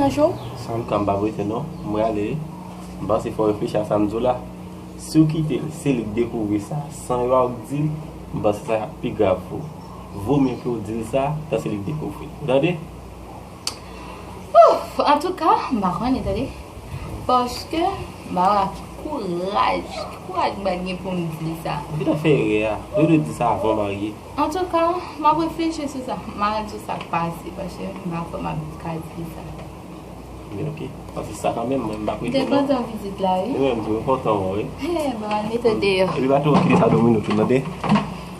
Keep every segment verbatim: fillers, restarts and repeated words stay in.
Sa m ka m p ap rete non, m prale wi. M panse fò w reflechi a sa m di w la. Si w kite l, se li k dekouvri sa san yo a w k di l, m panse sa ap pi grav pou ou. Vo mye ke w di l sa, tan se li k dekouvri l. Ou tande? Ouf! Antouka, m pa konnen, tande. Paske, m pa wè ki kouraj, ki kouraj m pral gen pou m di l sa. Ou gentan fè erè a. Ou te dwe di l sa avan w marye. Antouka, m ap reflechi sou sa. M a di w sa k pase, paske m pa kwè m ap ka di l sa. Men oke. Paske sa kanmenm, mwen, m pa prete non. M te kontan vizit la, wi. Mwen menm tou, mwen kontan wè w, wi. Hey, bon, al mete w deyò. Epi pa twò kite sa domine w tou, tande?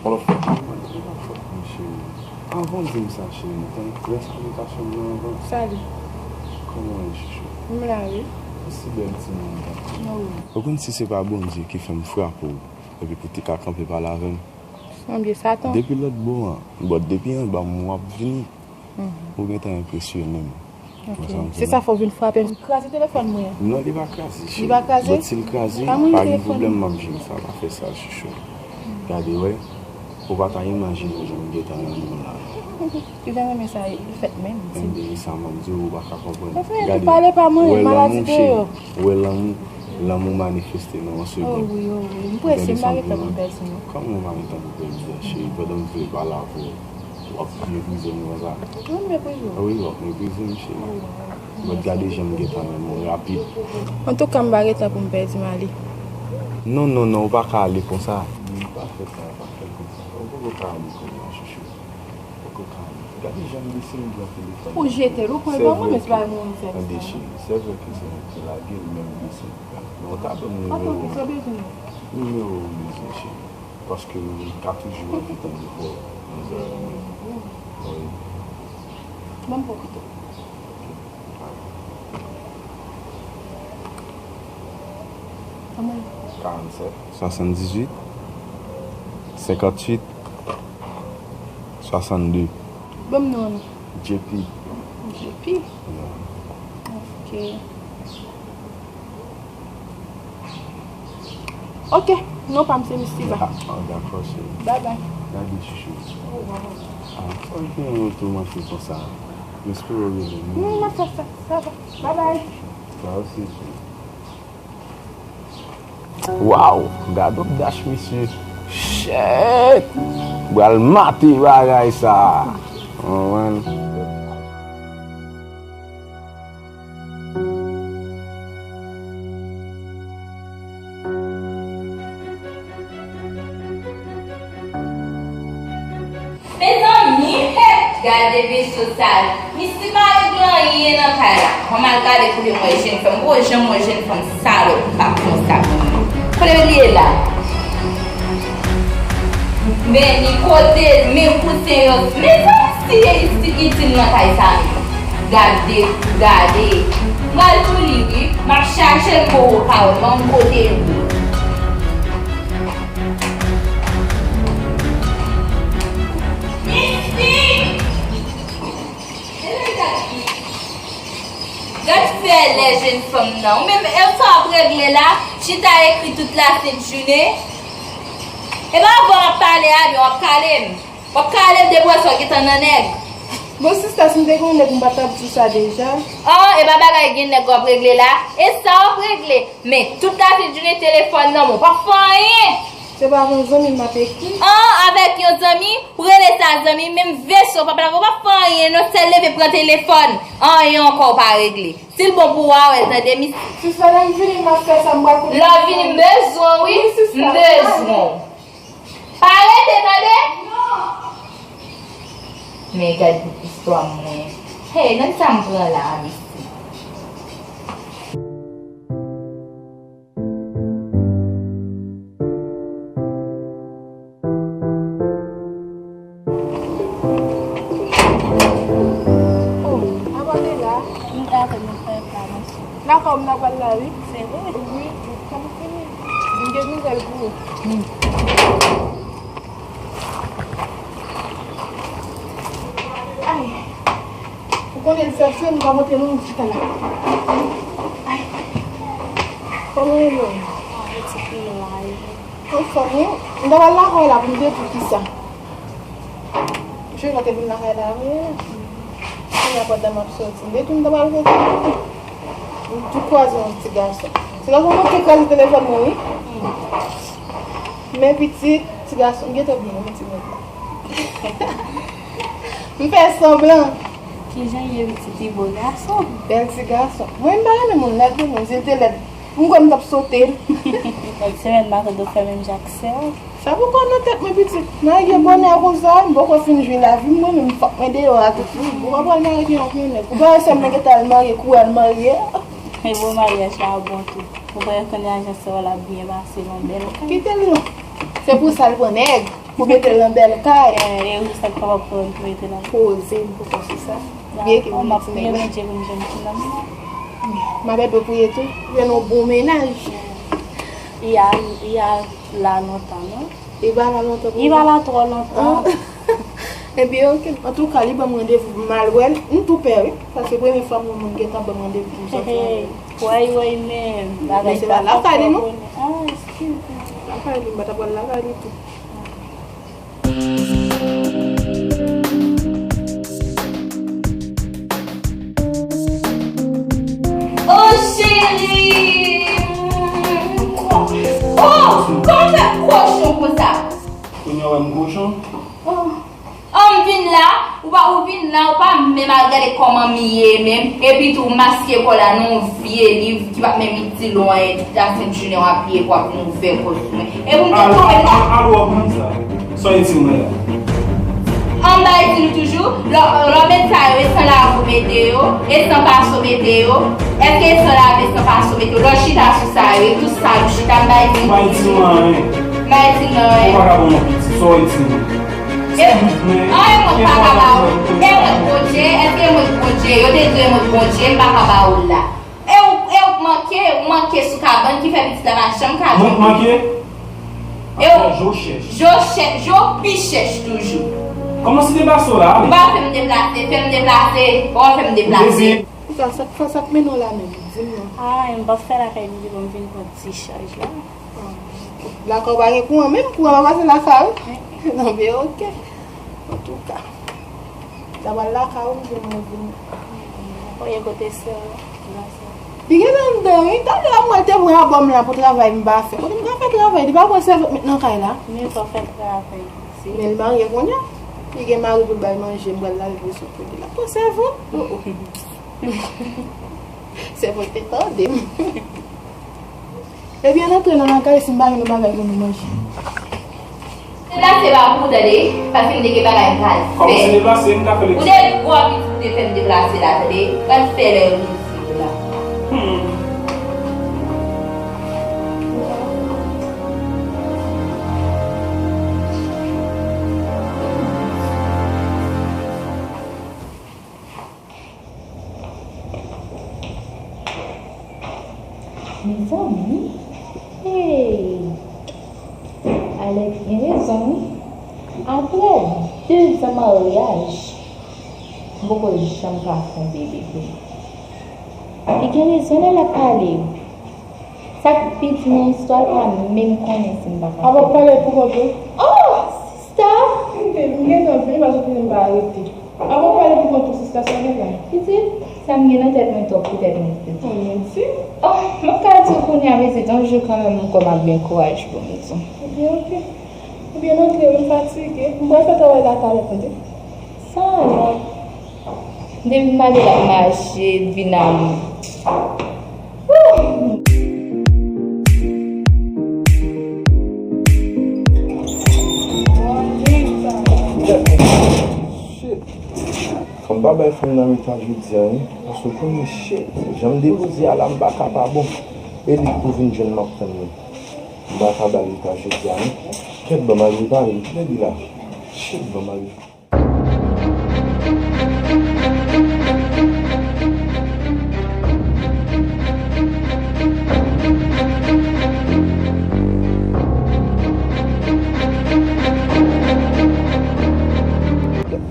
On lòt fwa. Mwen cheri. Avan w di m sa, cheri, tann, lè salutasyon m nan avan. Salut. Kòman w ye, chouchou? M la, wi. Ou si bèl timoun, tande. Mwen wi. Ou konn si se pa Bondye ki fè m frape w, epi pou w te ka kanpe pale avè m. Sanble Satan. Depi lòt bò an, bon, depi anba m w ap vini, ou gentan enpresyone m. Ok. Se sa fè w vin frape m. Kraze telefòn mwen an. Non, li pa kraze, cheri. Li pa kraze? Bon, si l kraze, pa gen pwoblèm, m ap jere sa, pa fè sa, chouchou. Gade, wè, ou pa ta imajine jan m gentan renmen w la. Ou gentan renmen sa, li fèt menm. Enben, e sa m ap di w, ou pa ka konprann. Gade, ou pale pa mwen, maladi deyò. Ou wè lanmou, cheri. Ou wè lanmou, lanmou manifeste nan yon segonn. Oh wi, oh wi. M prese, m pa gen tan pou m pèdi non. Kòman w pa gen tan pou pèdi a, cheri? Pandan m vle pale avè w, w ap meprize m konsa? Mwen meprize w? Wi, w ap meprize m, cheri. But gade jan m gentan renmen w rapid. Antouka, m pa gen tan pou m pèdi m ale. Non, non, non, ou pa ka ale konsa. Pa fè sa, pa fè l konsa. Ou poko ka ale kounye a, chouchou. Ou poko ka ale. Gade jan m bese m pran telefòn nan. Ou jete l, ou pran l ban mwen, men se pa mwen menm ki fè sa. Tande, cheri, se vre ke se mwen ki lage l, men m bese l. Men ou ta ban m nimewo w. Nimewo w bezwen, cheri. Paske m ka toujou anvi tande vwa w nan zòrèy mwen. Wi. Ban m pran kote w. Karannsèt. Swasanndizuit. Senkantuit. Swasannde. Ban m non an non. J P. J P? Yeah. Ok. Ok, non pa m se Miss Tiva. Ah, dakò, cheri. Bye bye. Gade chouchou. Orevoir. Ah, fò l gen yon tou manke konsa. M espere w rele m. Non, m ap fè sa. Sa va. Bye bye. Sa osi, cheri. Waw, gade yon dash, mesye. Shit! Pral mate bagay sa. Konprann? Mezanmi, he! Gade veso sal. Misye pa regle anyen nan kay la. Mwen m al gade kote m wè jenn fanm. Gwo jan m wè jenn fanm salòp pa konsa pou mwen. Kote l ye la? Men li kote l, men kousen yo. Mezanmi, si te itil nan kay sa menm. Gade, gade. M pral pou li wi. M ap chache l poko ka wè m kote l ye. Misty! Gad fè lè jenn fanm nan. Ou menm, e sa w ap regle la? Chita ekri tout lasent jounen? E pa avè w m ap pale a, men w ap kale m. W ap kale m depi w wè sa w gentan nan nèg. Bon, sista, si m te gen yon nèg, m pa t ap di w sa deja. Oh, e pa bagay gen nèg w ap regle la? E sa w ap regle? Men, tout lasent jounen telefòn nan men w, w p ap fè anyen. Se pa avè yon zanmi m ap ekri. Ah, avèk yon zanmi? Ou rele sa zanmi? Menm veso w p ap lave, w p ap fè anyen non, sèl leve pran telefòn. Anyen ankò w pa regle. Si l bon pou ou a wè l, tande, mis. Sista, lè m vini, m ap fè sa, m pral kote. Lè w vini, m bezwen w, wi. M bezwen w. Pa rete, tande? Non. Men gad istwa mwen. Hey, nan sa m pran la a, mesye. Oh, abòne la. M dakò, m dakò, m dakò. Lakòm nan pral la, wi. Se vre? Wi, tanpri. Vin gen nouvèl pou ou. Hmm. Ay. Ou konnen l fè fre, m pa montre nou chita la. Ay. Kòman w ye menm? Anfòm, wi. M ta pral lakay la pou m te di w kisa. Jodi a te vin lakay la, wi. Kounye a pandan m ap soti, m te di m ta pral kote. M tou kwaze yon ti gason. Ti gason manke kraze telefòn mwen, wi. Men pitit, ti gason, m gentan byen renmen ti nèg la. M fè sanblan. Kijan l ye, pitit? Li bo gason. Bèl ti gason. Mwen, m pa renmen moun lèd, non, si l te lèd, m kwè m t ap sote l. Lòt semèn, m a tande w fè menm jan ak sè w. Sa poko nan tèt mwen, pitit. Marye bonè konsa, m poko fin jwi lavi m, mwen menm, fòk mwen deyò a tout. Ou pa pral marye ak yon vye nèg. Ou pa wè sè m nan gentan al marye, kouri al marye. E bon, maryaj la bon tou. Ou pa wè kounye a jan sè w la ap byen pase nan bèl kay. Kite l non. Se pou sa l pran nèg. Pou mete l nan bèl kay. E, e ou sa k papa pran pou mete nan. Poze m pou konsi sa. Byen ke m mete nèg la. M ap priye Bondye pou m jwenn ti nonm nan. M ap ede w priye tou. Jwenn yon bon mennaj. Li a, li a la lontan, non? Li pa la lontan pou ou? Li pa la twò lontan. Ebyen, oke. Antouka, li ban m randevou pou m al wè l. M tou pè, wi. Paske premye fwa m wè moun gentan ban m randevou pou m sòti anlè. Wèy, wèy, men bagay pa twò konnen. Ah, eskize. Lakay li, m pa ta pral lakay li tou. Oh, cheri! Oh, kòman w fè kochon konsa? Kounye a w wè m kochon? Oh. Oh, m vin la, ou pa, ou vin la, ou pa menm al gade kòman m ye menm. Epi tou, w maske kò w la nan yon vye liv ki pa t menm itil ou anyen, tout la Sent Jounen w ap li epi w ap vin ouvè kò sou mwen. Epi m te tonbe la. Al, al, al, w ap konn sa. Sa w itil mwen la? An m bay di nou toujou, lò, lò met sa yo, e san lavi w mete yo, e san paso mete yo. Èske e san lavi, e san paso mete yo? Lò chita sou sa yo, e tout sa yo chita, m bay di nou. M pa itil mwen anyen. M bay di nou anyen. Ou pa ka ban mwen piti, sa w itil mwen? E, an, e mwen k pa ka ba ou? E mwen k Bondye? Èske e mwen k Bondye? Yo te di e mwen k Bondye, m pa ka ba ou l la. E ou, e ou k manke, ou manke sou kabann ki fè pitit la pa janm ka vini. Mwen k manke? E ou, je w chèch. Je w chèch, je w pi chèch toujou. Kòman se deplase w la, ale? Ou pa fè m deplase, fè m deplase, ou pa fè m deplase. Ou ka, sa k fè, sa k mennen w la menm? Di m non. Ah, m p ap fè lakay m di pou m vin pran ti chaj la. Lakay ou pa gen kouran menm, kouran pa pase lakay ou? Non, men oke. Antouka, m ta pral lakay ou, m vin, mwen vin. Ou ye kote sè w, gran sè w? Li gentan anndan, wi. Talè a, mwen te pran albòm la pou travay m pa fè. Kote m ka fè travay? Li pa pran sèvant met nan kay la. Men fò fè travay. Men l marye kounye a. Li gen mari pou l bay manje, m pral lave sou pou li. L ap pran sèvant. Oh, oh. Sèvant te tande m. Ebyen, antre nan lakay si m pa gen yon bagay pou nou manje. Deplase pa pou ou tande, paske m te gen bagay m pral fè. Kòmanse deplase, m ka fè l. Ou te twò piti pou te fè m deplase la, tande. Pral fè lè yo vin isit la. Hmm. Mezanmi, hey! Alex gen rezon, wi. Apre de zan maryaj, m poko janm ka fè yon bebe vre. Li gen rezon lè l ap pale. Sa k pi di nan istwa, l pa menm konnen si m pa ka fè. Avan w pale pou kont ou? Oh, sista! M te, m gentan vini paske m pa rete. Avan w pale pou kont ou, sista, sa w gen la? Pitit, sa m gen nan tèt mwen twòp pou tèt mwen, pitit. Mwen di. Oh, m ap ka di w kounye a, pitit, yon jou kanmenm, m kwè m ap gen kouraj pou m di w. Ebyen, oke. Ebyen, antre, wi, m fatige. M pral fè travay la talè, tande. Sa alò? Depi maten l ap mache, vin a mwen. Wouh! Shit. Fò m pa bay fanm nan mitan jodi a, wi. Paske w konnen, shit, jan m depoze a la, m pa ka pa bon. E li k pou vin jwenn m ap tann li. M pa ka ba l mitan jodi a, wi. Kèt, ban m al repare l. Kile li la? Shit, ban m al.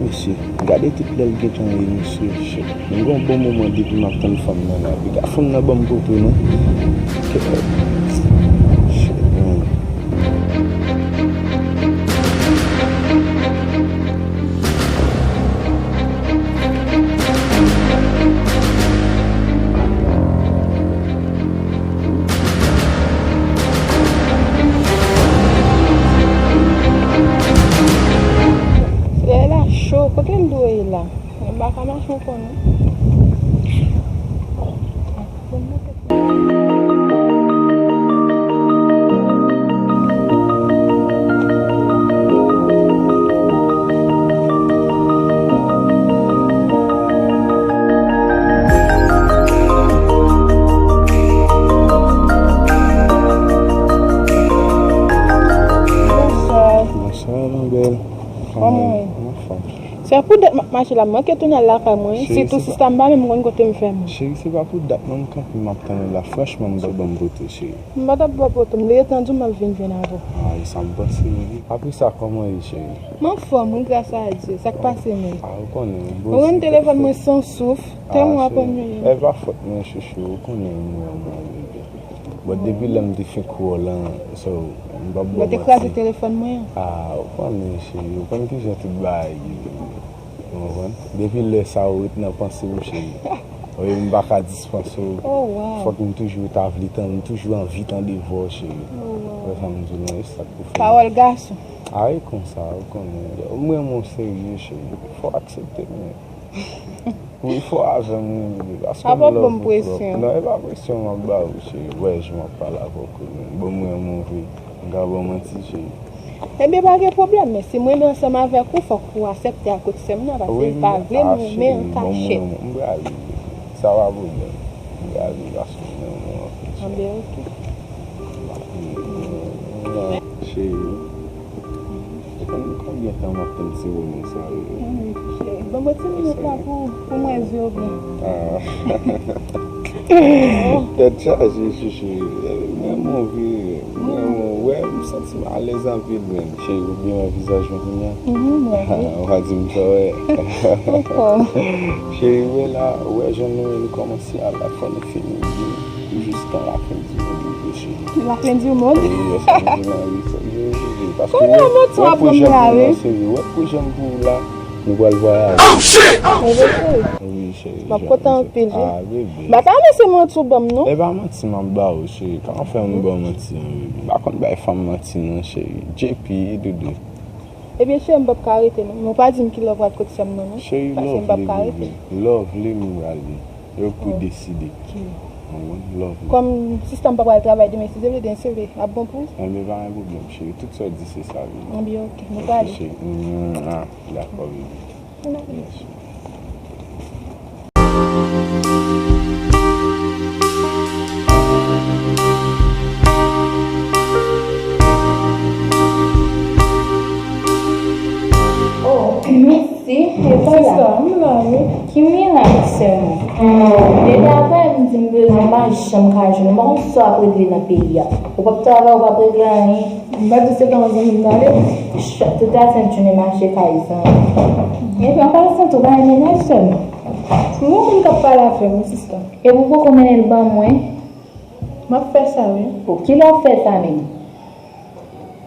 Mesye, gade tout lè l gentan ye, mesye. Shit. M gen yon bon moman depi m ap tann fanm nan la. Piga fanm nan ban m poto, non. Kèt. Shit, man. Mwen Cho, kote l dwe ye la? Mwen pa ka mache ankò non. Bonswa. Bonswa, ma belle. Kòman w ye? M anfòm. Se pou dat m ap mache la, m manke tounen al lakay mwen, sitou sista m pa menm konn kote m fè mwen. Cheri, se pa pou dat non m kanpe m ap tann ou la. Franchman, m pa ban m pote, cheri. M pa t ap ba w pote, m te gentan di w m ap vin jwenn avè w. Ah, e sa m panse wi. Apre sa, kòman w ye, cheri? M anfòm wi, gras a Dye. Sa k pase menm? Ah, ou konnen, ou konprann telefòn mwen san souf, tèlman w ap annuiye m. E pa fòt mwen, chouchou, ou konnen m renmen w, bebe. Bon, depi lè m te fin kwè w lan, so, m p ap ba w manti. Lè w te kraze telefòn mwen an. Ah, ou konnen, cheri, ou konn kijan tout bagay ye. Ou konprann? Depi lè sa, ou ret nan panse m, cheri. Wi, m pa ka dispanse w. Oh, wow. Fòk m toujou ta vle tann, m toujou anvi tande vwa w, cheri. Oh, wow. Wè sa m di w lan, e sa k pou fè m. Pawòl gason. A, e konsa, ou konnen. M renmen w serye, cheri. Fò w aksepte m. Wi, fò avè m, wi, paske m love ou twòp. Apa w ban m presyon. Non, e pa presyon m ap ba ou, cheri. Wè, jan m ap pale avè w, konnen. Bon, m renmen w vre. M ka ba w manti, cheri. Ebyen, pa gen pwoblèm, men si m renmen ansanm avèk ou, fòk ou aksepte ak kot sè m nan, paske li pa vle m renmen an kachèt. Wi, a, cheri, bon, m renmen w. M prale. Sa pa pwoblèm. M prale, paske m renmen w anpil, cheri. Anben, oke. Cheri. Ou konn konbyen tan m ap tann ti moman sa yo? Wi, cheri. Ban mwen ti minit la pou, pou mwen wè zye w byen. Ah. Tèt chaje, chouchou. Mwen move, mwen move. Wè, m santi m alèz anpil menm. Cheri, ou byen wè vizaj mwen kounye a? Mhm, mwen wi. Ou pa di m sa w wè. Ankò. Cheri, wè la, ou wè jan nou, nou kòmanse a la, fò nou fini byen. Jistan lafen di mond rive, cheri. Lafen di mond? Wi, wè sa m di la, wi, fòk je rive. Paske wè, wè pwojè m pou w la, cheri, wè pwojè m pou w la, nou pral vwayaje. Oh, shit! Wi, cheri. M ap kontan anpil, wi. Ah, bebe. M pa ta renmen se manti w ban m, non. E pa manti m ap ba ou, cheri. Kòman fè m ba w manti an, bebe? M pa konn bay fanm manti, non, cheri. J P, doudou. Ebyen, cheri, m p ap ka rete, non. Men w pa di m kilè w pral kot sè m nan, non. Cheri, paske m p ap ka rete. Lovely, bebe. Lovely, m prale. E ou k pou deside. Ok. Ou konprann? Lovely. Kòm sista m pa pral travay demen, si Dye vle, demen se vle ap bon pou ou? Enben, pa gen pwoblèm, cheri. Tout sa w di, se sa, bebe. Enben, oke. Nou prale. Ok, cheri. Mwah. Dakò, bebe. Yes. Oh, mèsi. Sista, m la, wi. Ki mirak sèlman? Depi apre m di m bezwen, m pa janm ka jwenn. M pa konn sa w ap regle nan peyi a. Ou p ap travay, ou p ap regle anyen. M pa di se pa yon zanmi m pale. Tout la sent jounen mache kay zanmi. Epi an pasan tou, pa gen mennaj sèlman. M gon moun k ap pale avè m, wi, sista. Epi w poko mennen l ban mwen? M ap fè sa, wi. Bon, kilè w ap fè sa menm?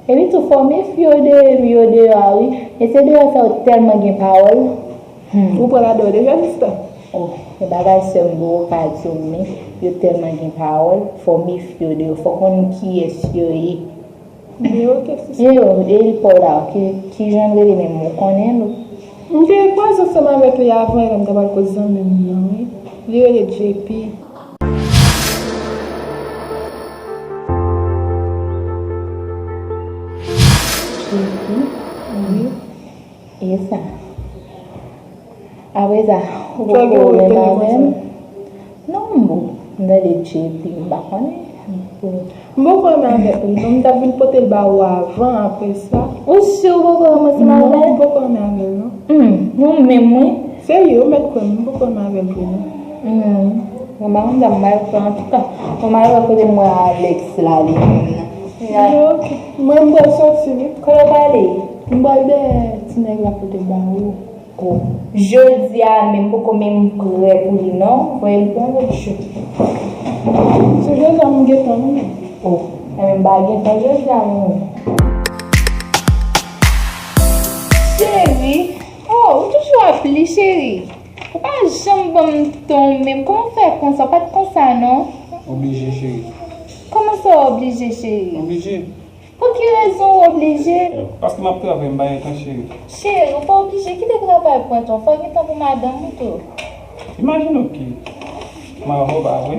Epi tou, fò w mefye w de, de yo deyò a, wi. Mesye deyò sa yo tèlman gen pawòl. Hmm. Ou pran ladan yo deja, sista? Oh, e bagay sè m poko ka di w, men yo tèlman gen pawòl, fò w mefye w de yo, fò w konn kiyès yo ye. Ebyen, oke, sista. Yo, e li pa w la, ki, ki jan l rele menm, ou konnen l? M te kwaze ansanm avèk li avan, lè m t ap al kot zanmi m nan, wi. Li rele J P. J P? Wi. E sa? Apre sa, ou poko renmen avè m? Non, m bon. M tande J P, m pa konnen. M poko renmen avèk li, non, m t ap vin pote l ba ou avan, apre sa. Ou si ou poko renmen ansanm avè l? Non, m poko renmen avè l, non. Hmm, ou menm, wi. Serye, ou mèt kwè m, m poko renmen avè l vre, non. Hmm. Mwen pa konn sa m pral fè, antouka. Mwen pral wè kote m wè Alex la, li menm nan. Yo, mwen, m pral soti, wi. Kote w prale? M pral dèyè ti nèg la pote l ba ou. Oh, jodi a menm, m poko menm prè pou li non. Voye l pou yon lòt jou. Se jodi a m gentan, wi. Oh, enben m pa gentan jodi a menm. Cheri, oh, ou toujou ap li, cheri. Ou pa janm ban m tan w menm. Kòman w fè konsa? W pa t konsa non. Oblije, cheri. Kòman sa w oblije, cheri? Oblije. Pou ki rezon w oblije? Paske m ap travay, m pa gen tan, cheri. Cheri, ou pa oblije. Kite travay. Pral pran tan, fò w gen tan pou madanm ou tou. Imajine w ki maman w, pa vre?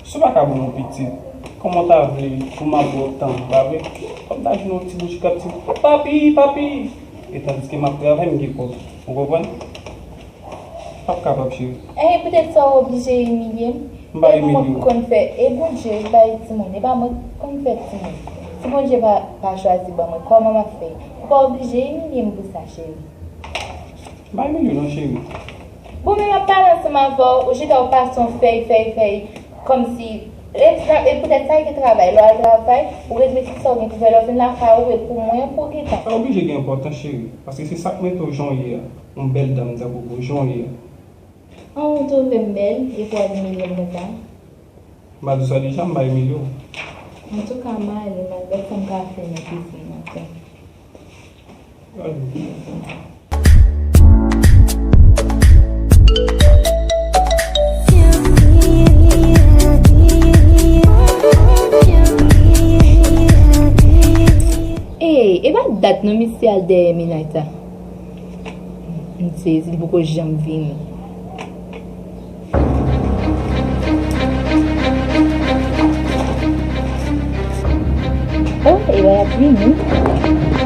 Si w pa ka ban m yon pitit, kòman w ta vle pou m ap ba w tan, pa vre? Kòm ta jwenn yon ti bouch k ap di, "Papi, papi!" E tandiske m ap travay, m gen kòb. Ou konprann? M p ap kapab, cheri. E poutèt sa w oblije imilye m? M pa imilye w. E pa mwen ki konn fè, e Bondye ki bay timoun, e pa mwen ki konn fè timoun. Si Bondye pa, pa chwazi ban mwen, kòman m ap fè? Ou pa oblije imilye m pou sa, cheri. M pa imilye w non, cheri. Bon, men m ap pale ansanm avè w, ou chita w pase yon fèy, fèy, fèy, kòmsi, e, e poutèt sa gen travay, lè w al travay, ou ret met tout sa w gen pou fè, lè w vin lakay ou, e pou mwen, pou w gen tan. Ou pa oblije gen enpòtans, cheri, paske se sa k mete w jan w ye a, yon bèl dam tankou w, jan w ye a. An, ou twouve m bèl, epi w al imilye m konsa? M pa di w sa deja, m pa imilye w. Antouka, m ale, m al wè sa m ka fè nan kizin nan, frè. Ey, e pa dat non misye al dèyè Minayta. M sezi, li poko janm vini. Oh, e la y ap vini.